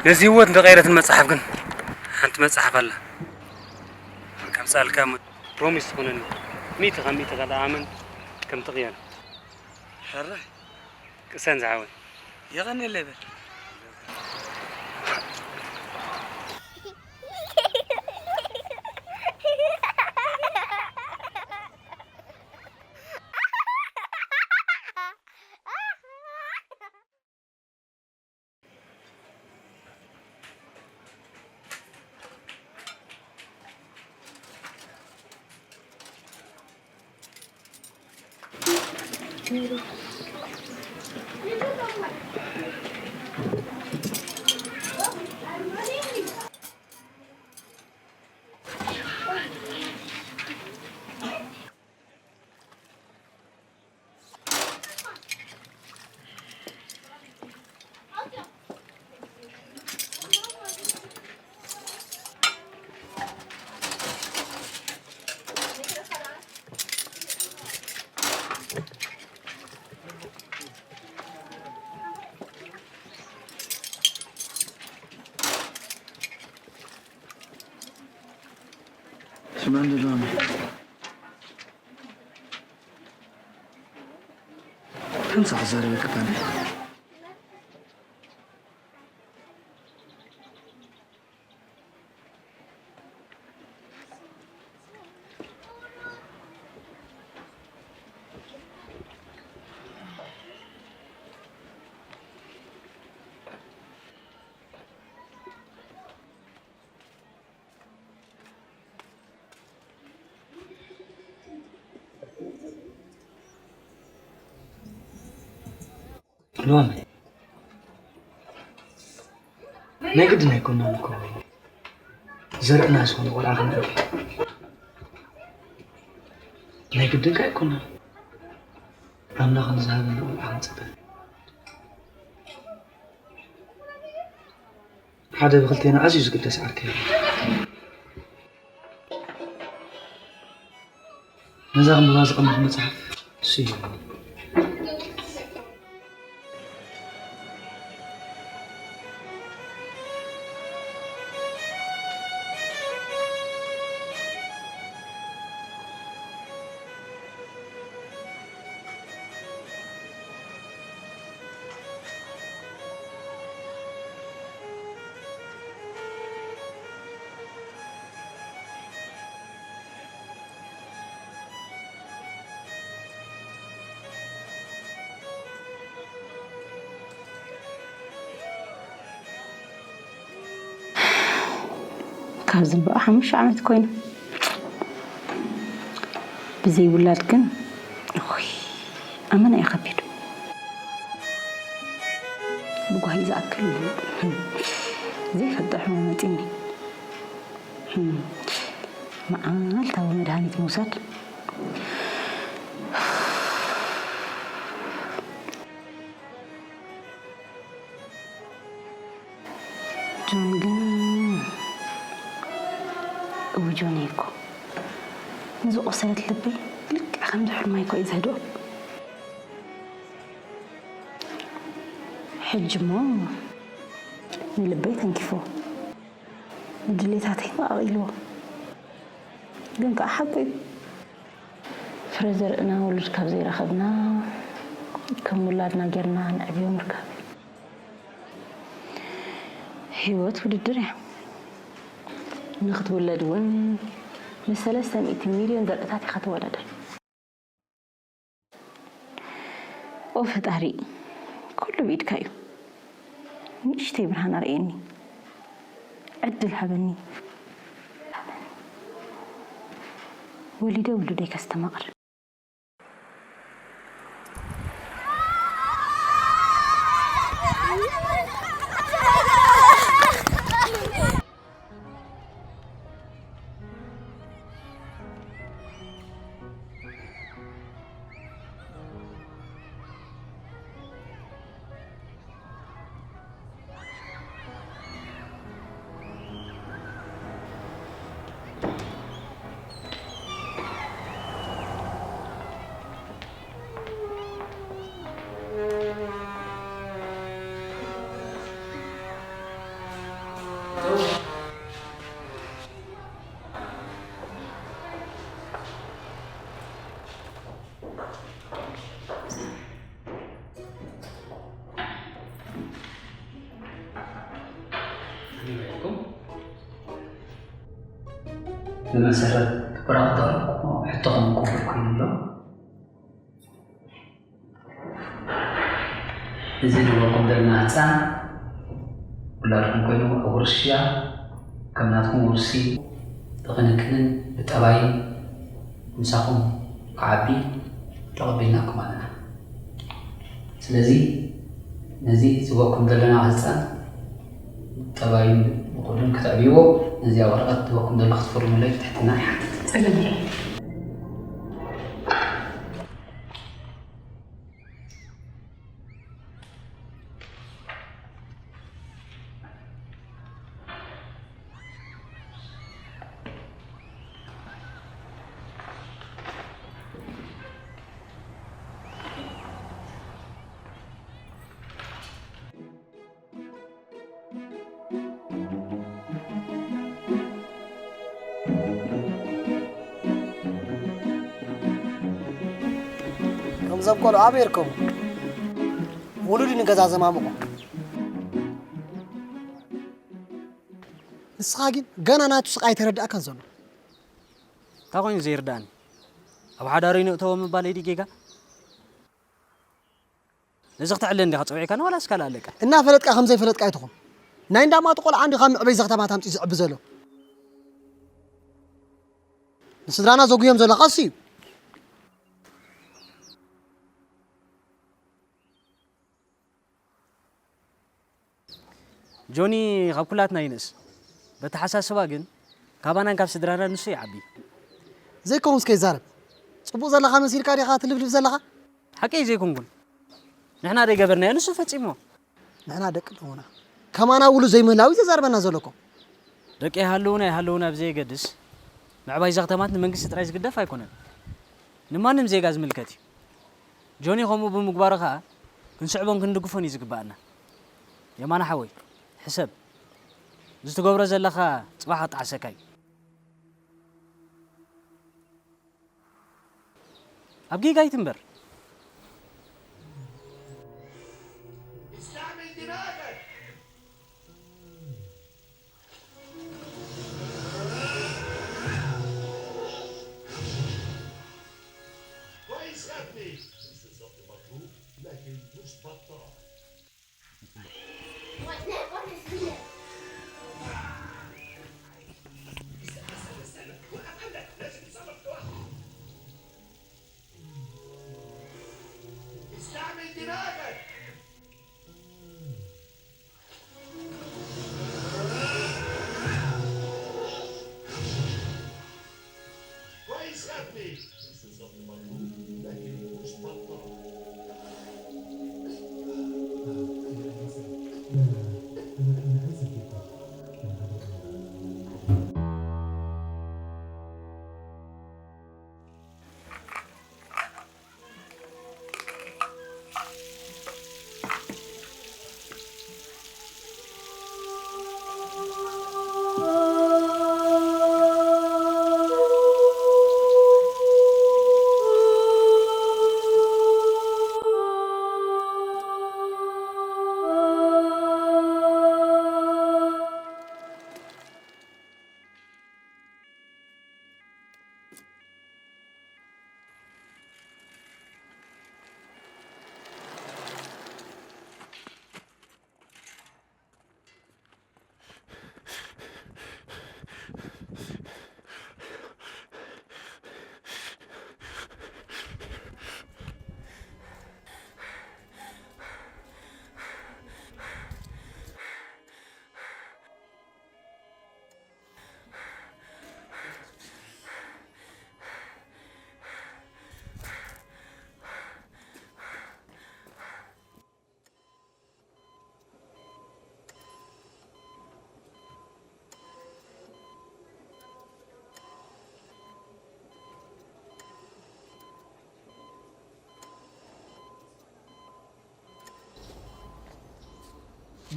ነዚ ህይወት እንተቐየረትን መጽሓፍ ግን ሓንቲ መጽሓፍ ኣላ። ከምጽኣልካ እሞ ፕሮሚስ ትኾነኒ። ሚእቲ ካብ ሚእቲ ከኣ ኣመን ከም ትቕየር። ሕራይ። ቅሰን ዝሓወይ። የቐንየለይ በል። ስማን ደሎ ኣነ። ከምሳ ክዛረበካ ካነ። ሎሚ ናይ ግድን ኣይኮናን እኮ ዘርእና ዝኾነ ቆልዓ ክንረቢ። ናይ ግድን ከ ኣይኮናን። ኣምላኽ ንዝሃበና ቆልዓ ክንጽበ። ሓደ ብክልቴና ኣዝዩ ዝግደስ ዓርከይ እዩ። ነዛ ክንብባ ዝቐመት መጽሓፍ እሱ እዩ። ካብ ዝንበኣ ሓሙሽተ ዓመት ኮይኑ። ብዘይ ውላድ ግን፣ እኹይ፣ ኣመና እዩ ከቢድ። ብጓሂ ዝኣክል ዘይፈልጦ ሕማም መጺኒ። መዓልታዊ መድሃኒት ምውሳድ። ጆን ግን፣ እው ጆን እኮ፣ ንዝቆሰለት ልበይ ልክዕ ከምዚ ሕልማይ እኮ እዩ ዘህድኦ። ሕጂ እሞ ንልበይ ተንኪፍዎ፣ ንድሌታተይ ኣቕሊልዎ። ግን ከኣ ሓቁ እዩ። ፍረ ዘርእና ውሉድ ካብ ዘይረኸብና፣ ከም ውላድና ጌርና ነዕብዮ ምርካብ እዩ። ህይወት ውድድር እያ። ንኽትውለድ እውን ን ሰለስተ ሚእቲ ሚልዮን ዘርእታት ኢኻ ትወዳደር። ኦ ፈጣሪ፣ ኩሉ ብኢድካ እዩ። ንእሽተይ ብርሃን ኣርእየኒ፣ ዕድል ሃበኒ። ወሊደ ውሉደይ ከስተማቕር። ብመሰረት ብራቕ ዘቕረብኩሞ ሕቶኹም ቅቡል ኮይኑ ኣሎ። እዚ ንበልኩም ዘለና ህፃን ውላድኩም ኮይኑ ኣብ ውርሻ ከም ናትኩም ውርሲ ብክንክንን ብጠባይን ምሳኹም ክዓቢ ተቐቢልናኩም ኣለና። ስለዚ ነዚ ዝበኩም ዘለና ህፃን ጠባይን ብኹሉን ክትዕብይዎ ነዚኣ ወረቐት ዝበኩም ዘለኹ ክትፍርሙለይ ብትሕትና ይሓትት። ጸገም የለን። ከምዞም ቆልዑ ኣበይ ይርከቡ? ውሉድ ንገዛ ዘማምቑ። ንስኻ ግን ገና ናቱ ስቓይ ኣይተረድኣካን ዘሎ። እንታይ ኮይኑ ዘይርዳእኒ? ኣብ ሓዳሩ ይንእተዎ ምባለይ ድዩ ጌጋ? ነዚ ክትዕለ እንዲኻ ጸዊዕካኒ ዋላስ ካልእ ኣለካ? እናፈለጥካ ከም ዘይፈለጥካ ኣይትኹን። ናይ እንዳማቱ ቆልዓ እንዲኻ መዕበይ ዘኽተማት ኣምጺኡ ዝዕቢ ዘሎ። ንስድራና ዘጉዮም ዘለኻ እሱ እዩ። ጆኒ ካብ ኩላትና ይንእስ። በተሓሳስባ ግን ካባናን ካብ ስድራና ንሱ ይዓቢ። ዘይከውን እስከ ይዛረብ። ጽቡቕ ዘለኻ መሲልካ ዲኻ ትልፍልፍ ዘለኻ? ሓቀይ ዘይኮንኩን። ንሕና ደይገበርናዮ ንሱ ፈጺሞ። ንሕና ደቂ ኣለዉና። ከማና ውሉ ዘይምህላዊ ዘዛርበና ዘሎ እኮ። ደቂ ይሃልዉና ይሃልዉና ብዘየገድስ፣ ምዕባይ እዛ ከተማት ንመንግስቲ ጥራይ ዝግደፍ ኣይኮነን። ንማንም ዜጋ ዝምልከት እዩ። ጆኒ ከምኡ ብምግባሩ ኸኣ ክንስዕቦን ክንድግፎን እዩ ዝግባኣና። የማነ ሓወይ፣ ሕሰብ። እዚ ትገብሮ ዘለኻ ጽባሕ ክጠዓሰካ እዩ። ኣብ ጌጋ ኣይትንበር።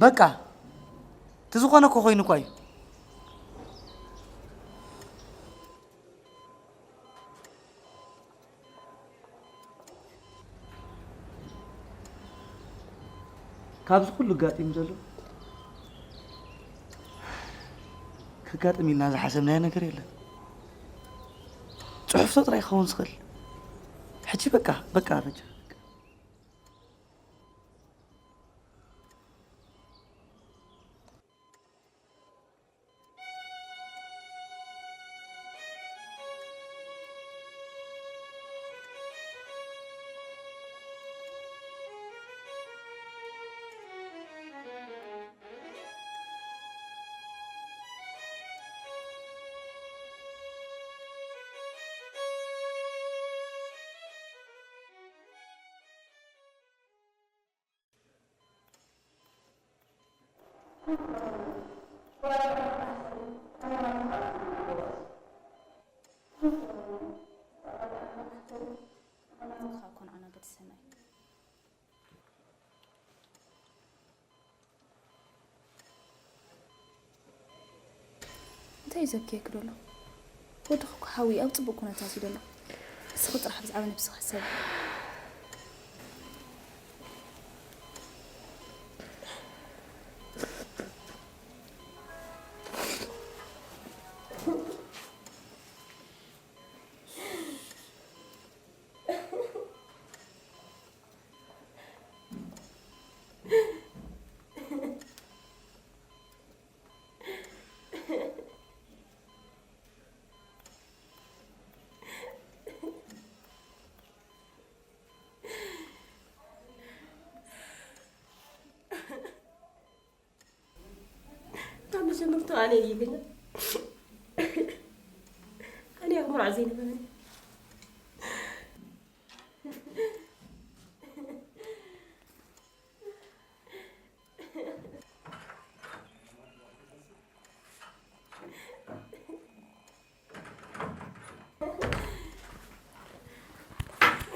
በቃ፣ እቲ ዝኾነ እኮ ኮይኑ እኳ እዩ። ካብዚ ኩሉ ኣጋጢሙ ዘሎ፣ ከጋጥም ኢልና ዝሓሰብናዮ ነገር የለን። ጽሑፍቶ ጥራይ ክኸውን ዝኽእል። ሕጂ በቃ፣ በቃ፣ በቃ። እንታይ እዩ ዘብክየኪ ዘሎ? ወድኺ እኮ ሓዊ ኣብ ጽቡቕ ኩነታት እዩ ዘሎ። እስኺ ጥራሕ ብዛዕባ ነብስኺ ሕሰቢ። ካብ መጀመርታኡ ኣነ እየ ገና። ኣነ እየ ክምርዖ ዘይነበረኒ።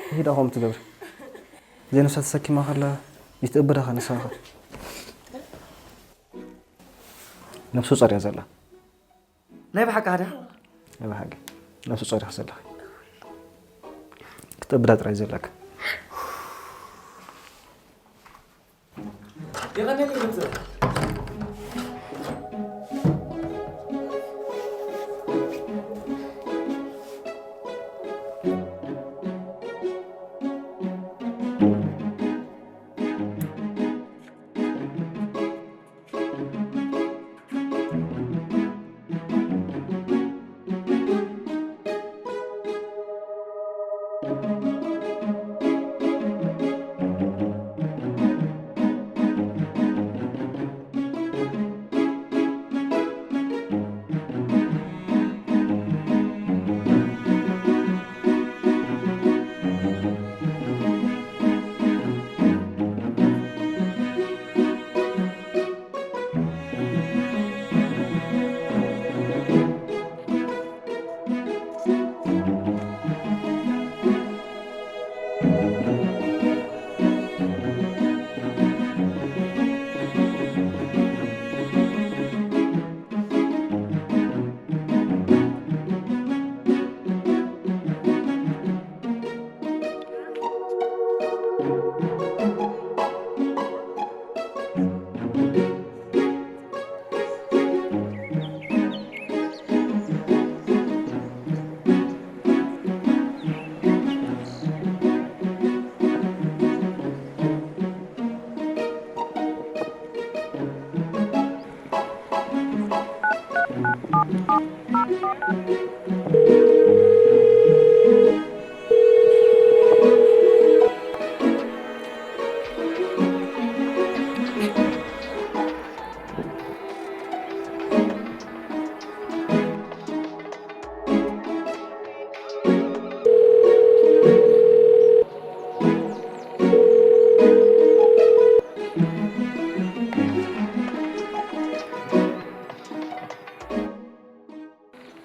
ሂዳ ከምኡ ትገብሪ። ዘይነብሳ ተሰኪማ ከላ ይትእብዳ ከ ንስኻ ከ? ነብሱ ጸርያ ዘላ። ናይ ብሓቂ ሃዳ? ናይ ብሓቂ። ነብሱ ጸርያ ዘለኺ። ክትእብዳ ጥራይ ዘለካ። የቐንየለይ መምህር።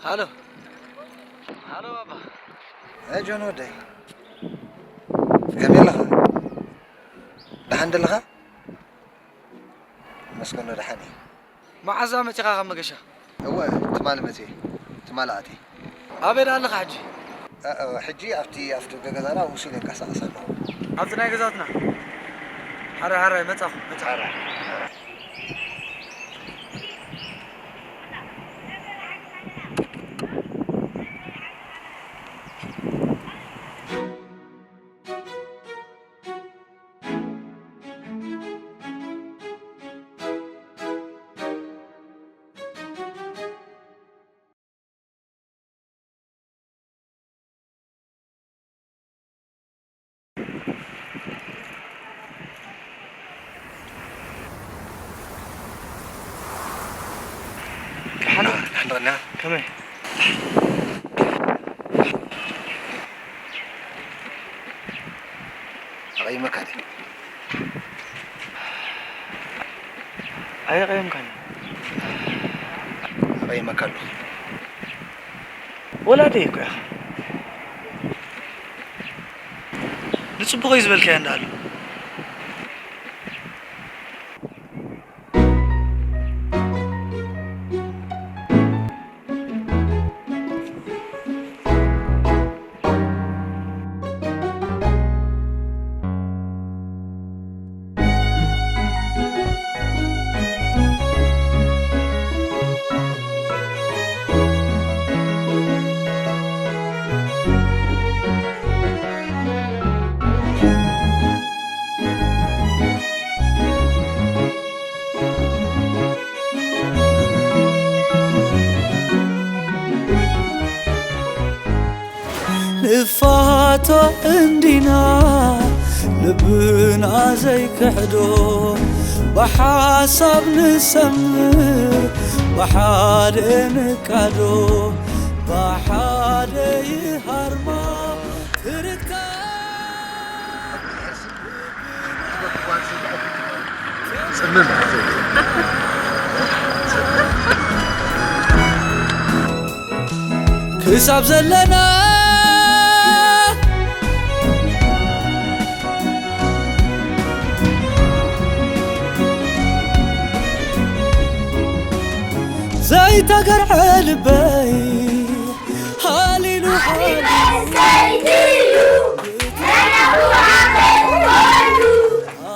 ሃሎ። ሃሎ ባባ። ኣይ ጆን ወደይ። ከመይ ኣለኻ? ደሓን ደለኻ? መስገኖ ደሓን እየ። መዓዝ መጺኻ ካብ መገሻ? እወ፣ ትማሊ መጺኤ። ትማሊ ኣትየ። ኣበይ ደኣ ኣለኻ ሕጂ? እ፣ እ፣ ሕጂ ኣብቲ ኣፍደገ ገዛና ውሱን ይንቀሳቐስ ኣለኹ። ኣብቲ ናይ ገዛትና? ሓራይ፣ ሓራይ፣ መጻኹ፣ መጻኹ። ሓራይ፣ ሓራይ። ደሓን ዶ? ደሓን ዶ? ከመይ? ኣቐይመካ ድየ? ኣየቐየምካን። ኣቐይመካ ኣለኹ። ወላደይ እኮ ኢኻ። ንጽቡቕ እዩ ዝበልካዮ እንዳኣሉ። ንፋቶ እንዲና ልብና ዘይክሕዶ፣ ብሓሳብ ንሰምር ብሓደ ንቃዶ፣ ብሓደ ይሃርማ ትርካ። ጽምም። ክሳብ ዘለና ዘይተገርዐ ልበይ ሃሊሉ ሃሊሉ።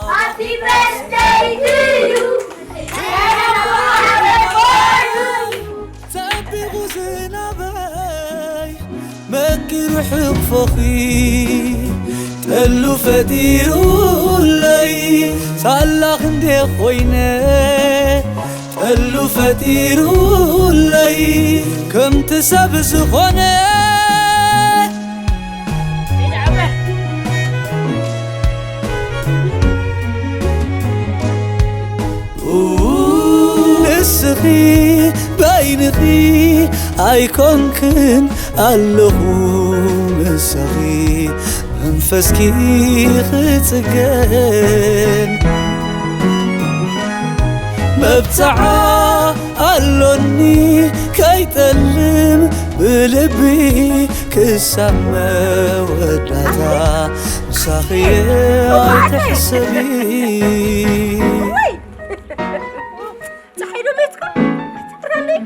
Happy birthday to you. ጸቢቑ ዝናበይ መቂሩ ሕቕፎኺ ጠሉ ፈጢሩለይ ሳላ ክንዴ ኾይነ ጠሉ ፈጢሩለይ ከምቲ ሰብ ዝኾነ ንስኺ በይንኺ ኣይኮንክን ኣለኹ ምሳኺ መንፈስኪ ክጽገን መብጽዓ ኣሎኒ ከይጠልም ብልቢ ክሳብ መወዳእታ ምሳኺ ኣይትሕሰቢ። ወይ! ጸሓይ ዶ ቤትካ? ኣይትጥራለይ።